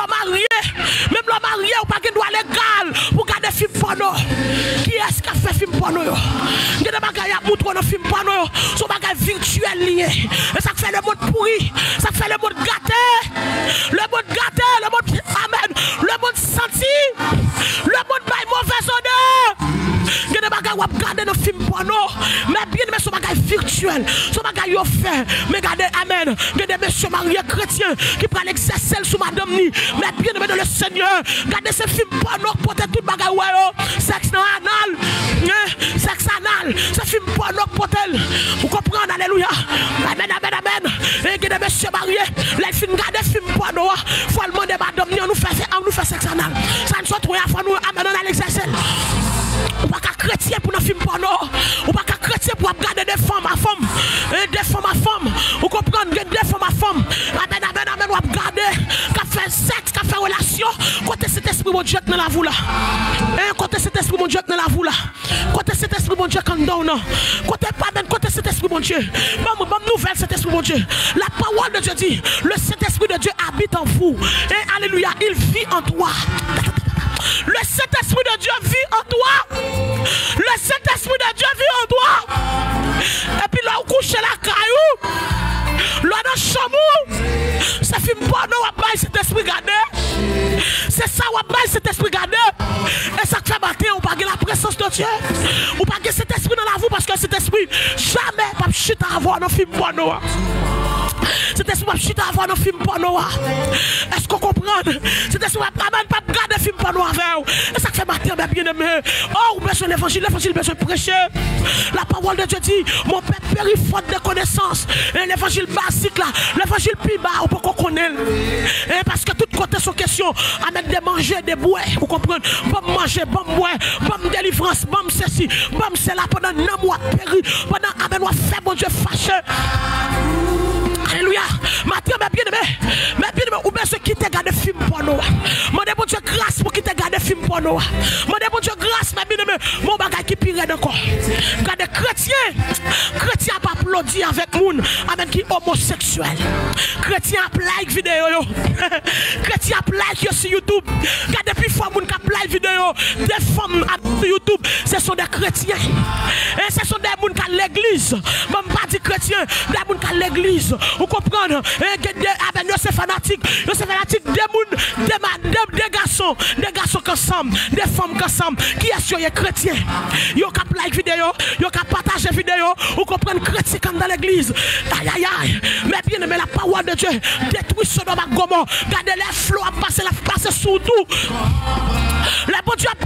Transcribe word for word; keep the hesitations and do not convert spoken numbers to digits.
w marye, menm lè w marye, ou pa gen dwa legal pou w gade fim pòno. Kiyès k ap fè fim pòno yo? Gen de bagay y ap moutre w nan fim pòno yo, se yon bagay vityèl li ye. E sa k fè lemonn pouri, sa k fè lemonn gate. Lemonn gate, lemonn, amèn, lemonn santi, lemonn bay movèz odè. Gen de bagay w ap gade nan fim pòno, men byeneme, se yon bagay vityèl, se yon bagay yo fè. Men gade, amèn, gen de mesye marye kretyen ki pral egzèse l sou madanm ni. Men byeneme dans le Seigneur, gade se fim pòno k pote tout bagay w wè yo. Sèks nan anal, hein? Sèks anal, se fim pòno k pote l. Ou konprann, alelouya. Amèn, amèn, amèn. E gen de mesye marye, lè l fin gade fim pòno a, fò l mande madanm ni, ann nou fè, ann nou fè sèks anal. Sa n sot wè a, fò nou, amèn, ann al egzèse l. Ou pa ka kretyen pou nan fim pòno. Ou pa ka kretyen pou ap gade de fanm a fanm. E de fanm a fanm. Ou konprann, gen de fanm a fanm. Amèn, amèn, amèn, w ap gade, k ap fè sèks, k ap fè relasyon. Kote Sentespri Bondye k nan lavi w la? Hein, kote Sentespri Bondye k nan lavi w la? Kote Sentespri Bondye k anndan w nan? Kote, amèn, kote Sentespri Bondye? Ban m, ban m nouvèl Sentespri Bondye. La parole de Dieu dit, le Saint-Esprit de Dieu habite en vous. Et alléluia, il vit en toi. Le Saint-Esprit de Dieu vit en toi. Le Saint-Esprit de Dieu vit en toi. Epi lè w kouche lakay ou, lè w nan chanm ou, se fim pòno w ap bay Sentespri gade. Se sa w ap bay Sentespri gade. E sa k fè maten ou pa gen laprezans de Dye. Ou pa gen Sentespri nan lavi w paske Sentespri jamè p ap chita avè w nan fim pòno a. Sentespri p ap chita avè w nan fim pòno a. Èske w konprann? Sentespri p ap, amèn, p ap gade fim pòno avè w. E sa k fè maten, men byeneme, oh, ou bezwen levanjil, levanjil bezwen preche. La parole de Dieu dit, mon peuple périt faute de connaissance. E levanjil bazik la, levanjil pi ba, ou poko konnen l. E paske tout kote se yon kesyon, amèn, de manje, de bwè, ou konprann? Ban m manje, ban m bwè, ban m delivrans, ban m sesi, ban m sela, pandan nanm ou ap peri, pandan, amèn, w ap fè Bondye fache. Alelouya. Maten, men byeneme, men byeneme, ou bezwen kite gade fim pòno a. Mande Bondye gras pou kite gade fim pòno a. Mande Bondye gras, men byeneme, men yon bagay ki pi rèd ankò. Gade kretyen, kretyen ap aplodi avèk moun, amèn, ki omoseksyèl. Kretyen ap like videyo yo. Kretyen ap like yo sou YouTube. Gade pifò moun k ap like videyo de fanm ap sou YouTube, ce sont des chrétiens. E ce sont des moun k al legliz. Bon, m pa di kretyen, des moun k al legliz. Ou konprann? E gen de, amèn, yo se fanatik. Yo se fanatik de moun, de ma, de, de gason, de gason k ansanm, de fanm k ansanm. Kiyès yo ye? Kretyen. Yo k ap like videyo, yo k ap pataje videyo. Ou konprann? Kretyen k anndan legliz. Ayayay. Men byeneme, la parole de Dieu détruit Sodome ak Gomò. Gade lè flo ap pase, l ap pase sou w tou. Lè Bondye ap